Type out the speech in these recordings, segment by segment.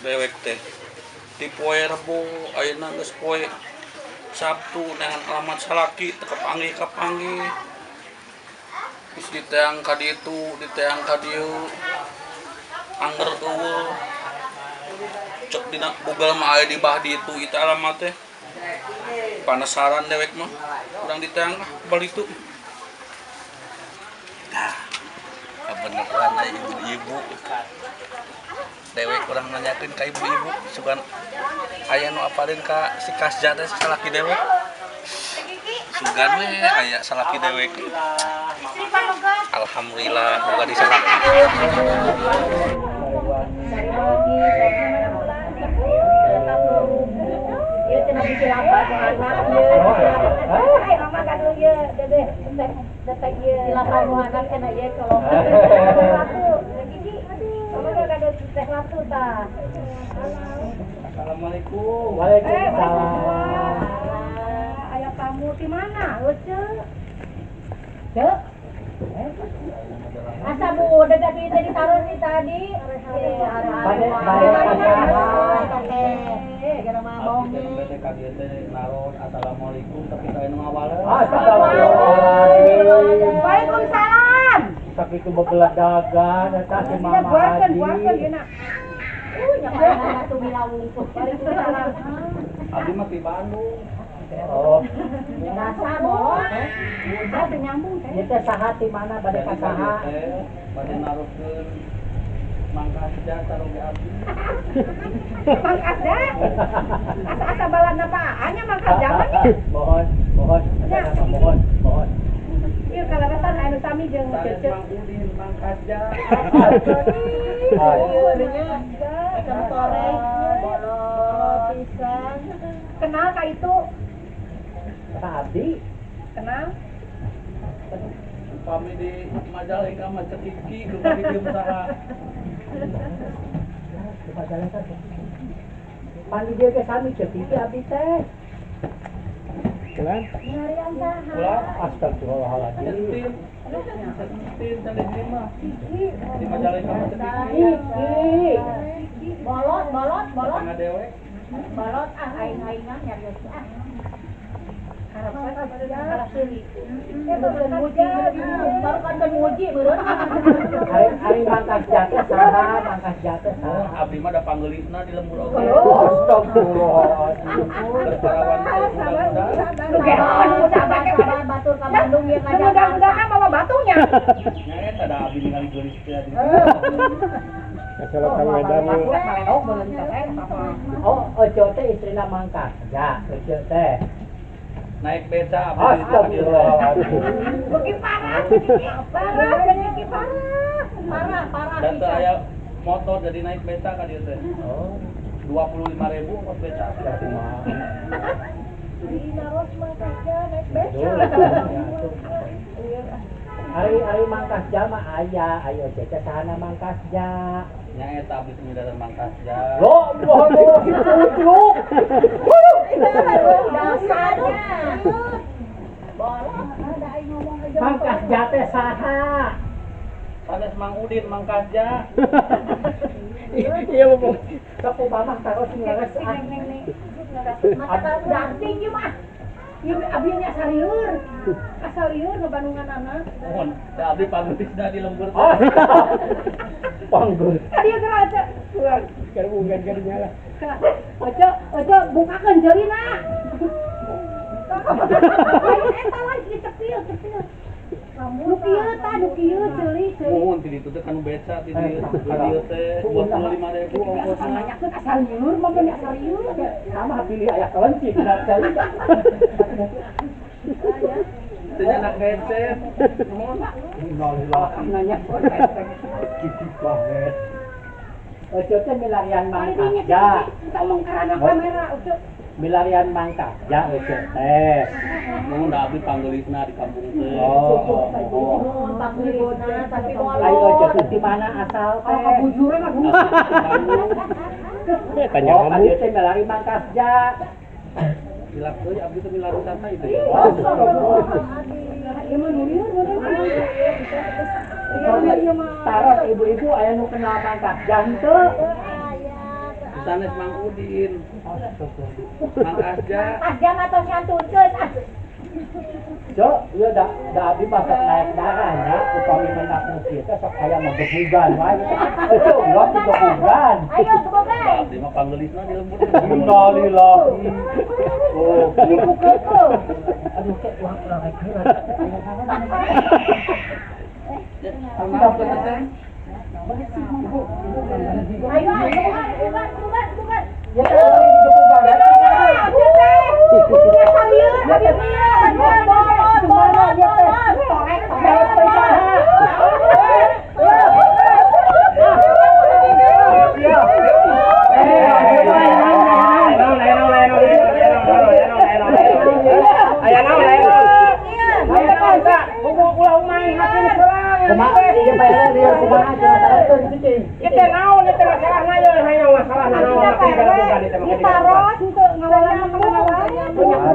Dewek teh di poe Rebo, ayeuna geus poe Sabtu, neangan alamat salaki teu kapanggih kapanggih. Geus diteang ka ditu, diteang ka dieu, angger euweuh. Cek dina Google mah aya di bah ditu ieu teh alamat teh. Penasaran dewek mah, urang diteang ah balitu. Tah, kabeneran aya ibu-ibu. Dewek urang nanyakeun ka ibu-ibu, sugan aya nu apaleun ka si Kasja teh, salaki dewek. Sugan we aya salaki dewek. Alhamdulillah boga di salaki. Sariwangi, ieu cenah bisi lapar ku anak ieu. Ai mama gaduh ieu, Dede, detek ieu. Si lapar ku anak cenah ieu kalau watu. Gigi, mama gaduh teh watu tah. Assalamualaikum. Waalaikumsalam. Aya tamu di mana? Ece. Cek. Asa budeg atuh ieu teh ditaruh di tadi. Bade bade ka saha? Gara mah bonge. Abdi teh ka dieu teh naros assalamualaikum, tapi teu aya nu ngawaleun. Astagfirullahaladzim. Waalaikumsalam. Sakitu bebeladagan eta si Mama Buarkeun, Haji. Buarkeun ieu na. Nyaman atuh milawung. Waalaikumsalam. Abdi mah di Bandung. Oh, Dasar boh. Ah, teu nyambung teh. Ieu teh saha, ti mana, bade ka Jadi ka dieu saha? Teh bade naroskeun Mang Kasja saroge abdi. Mang Kasda. Asa-asa balana paanya Mang Kasda mah nya. Mohon, mohon, eta mah mohon, mohon. Ieu kaleresan anu sami jeung Sanes Cece. Mang Udin, Mang Kasja. Hai. Sore bolot pisan. Kenal ka itu? Ka abdi? Kenal? Upami di Majalengka mah Ceu Kiki, upami di saha? Di Majalengka teh. Pan di dieu ge sami Ceu Kiki abdi teh. Bulan? Nyarian saha? Ulah. Astagfirullahaladzim. Centin. Centin tadi di mah. Di Majalengka mah Ceu Kiki. Kiki. Bolot, bolot, bolot. Tetangga dewek. Bolot ah, aing-aingan nyarios ah. Harap harap seuri. Eta muji, baru kan kan muji beureun. Ari ari Mang Kasja teh saha? Mang Kasja teh Oh, saha? abdi mah da panggeulihna di lembur oge. Astagfirullahaladzim. Berparawan teh muda-muda. Nu geron udah make batur ka Bandung ieu ka Jakarta. Mudah-mudahan bawa batunya. Nya eta da abdi ningali geulis teh di. Kacolok ka Medan yuk. Oh, Ojo teh istrina Mang Kasja, Ojo teh. Naik beca abdi di Astagfirullahaladzim. Beuki parah, beuki parah, beuki parah. Parah, parah Dan teu pisan. aya motor, jadi naik beca ka dieu teh. Oh, 25.000 ongkos beca. Berarti mah. Ih, naros Mang Kasja naik beca. Ari ari Mang Kasja mah aya, ayo Ojo teh sahana Mang Kasja? Nya eta abdi teh midaran Mang Kasja. Lo, lo, lo, gitu. Dasarnya. Bolot ada aing ngomong aja. Mang Kasja teh saha? Sanes Mang Udin, Mang Kasja. Iya, Bapak. Sok kumaha taros ngaleres ah. Mata daging ieu mah. Ieu abdi nya asa lieur. Asa lieur ngebandungan anak. Mohon, da abdi panggeulihna di lembur teh. Oh, Panggur. Tadi geura aja. Sekarang bukan kan nyala. Ojo, ojo bukakeun jeurina. Lain eta lain dicepil, cepil. Nu kieu tah, nu kieu ceuli, ceuli. Mohon, ti ditu teh kanu beca ti dieu. Ka dieu teh 25.000 ongkosna. Nanyakeun asa lieur, mah bener asa lieur. Sama pilih ayah kelenci dina cai. Teu nyanak headset. Mohon. Innalillahi. Nanya Gitu banget. Ojo teh milarian Mang Kali Kasja. kita omong karena kamera, Ojo. Milarian Mang Kasja Ojo teh. Mohon, da abdi panggeulihna di kampung teh. Oh, oh, oh. Panggeulihna tapi Ayo Ojo teh di mana asal Kalau teh? kabujuran mah Bandung. Tanya Oh, kamu. ka dieu teh milari Mang Kasja. Hilap euy, abdi teh milari saha itu ya. Ieu mah nu lieur mah. Iya, iya mah. Taros ibu-ibu, aya nu kenal Mang Kasja henteu? Sanes Mang Udin. Mang Asja. Asja mah tos ngantunkeun ah. Cok, ieu da abdi mah sok naik darah nya, upami menang nu kieu teh sok aya mah gebugan wae gitu. Eh, cok, ulah gebugan. Ayo gebugan. Abdi mah panggelisna di lembur. Innalillahi. Oh, Ibu keukeut. Aduh, kayak uang urang rek heula. Kunaon teh teh? Ayo gebugan, gebugan, gebugan, gebugan. Ya teh gebugan.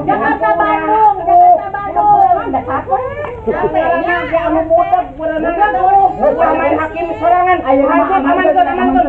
Jakarta Bandung, Jakarta Bandung. Main hakim sorangan, ayo aman aman aman.